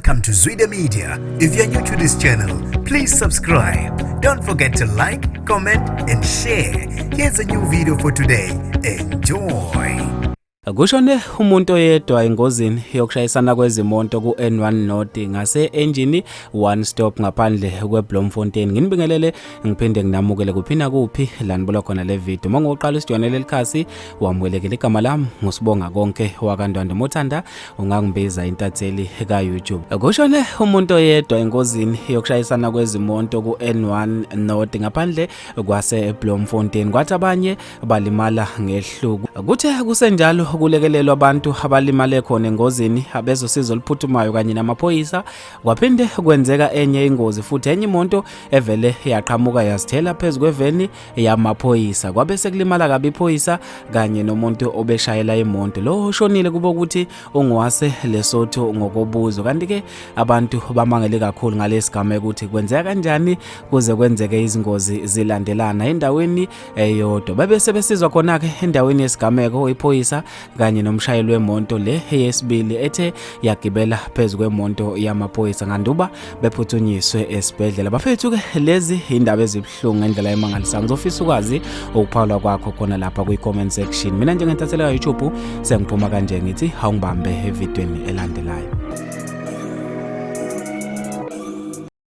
Welcome to Zwida Media. If you're new to this channel, please subscribe. Don't forget to like, comment, and share. Here's a new video for today. Enjoy. Kushone umuntu oyedwa engozini yokushayisana kwezimoto ku-N1 North ngase-Engine One Stop ngaphandle kweBloemfontein. Nginibingelele ngiphinde nginamukele kuphi nakuphi la nibuka khona le video. Uma ngoqala usijoyinele leli khasi wamukelekile. Igama lami nguSibonga Konke wakaNdwandwe. Mothanda ungangibiza intatheli ka-YouTube. Kushone umuntu oyedwa engozini yokushayisana kwezimoto ku-N1 North ngaphandle kwase-Bloemfontein, kwathi abanye balimala ngehluku. Kuthe kusenjalo kulekelelwa abantu abalimale khona engozini abezosizo oluphuthumayo kanye namaphoyisa, kwaphinde kwenzeka enye ingozi futhi, enye imoto evele yaqhamuka yazithela phezu kweveni yamaphoyisa, kwabe sekulimala kabi iphoyisa kanye nomuntu obeshayela imoto. Lo oshonile kube ukuthi ungowase Lesotho ngokobuzwe. Kanti-ke abantu bamangele kakhulu ngalesi gameko ukuthi kwenzeka kanjani kuze kwenzeke izingozi zilandelana endaweni eyodwa. Babe sebesizwa khona-ke endaweni yesigameko iphoyisa kanye nomshayeli wemoto le eyesibili ethe yagibela phezu kwemoto yamaphoyisa nganduba bephuthunyiswe esibhedlela. Bafethu-ke, lezi indaba ezibuhlungu ngendlela emangalisayo. Ngizofisa ukwazi ukuphawula kwakho khona lapha kwi-comment section. Mina njengentatheli ka-YouTube sengiphuma kanje, ngithi awungibambe evidweni elandelayo.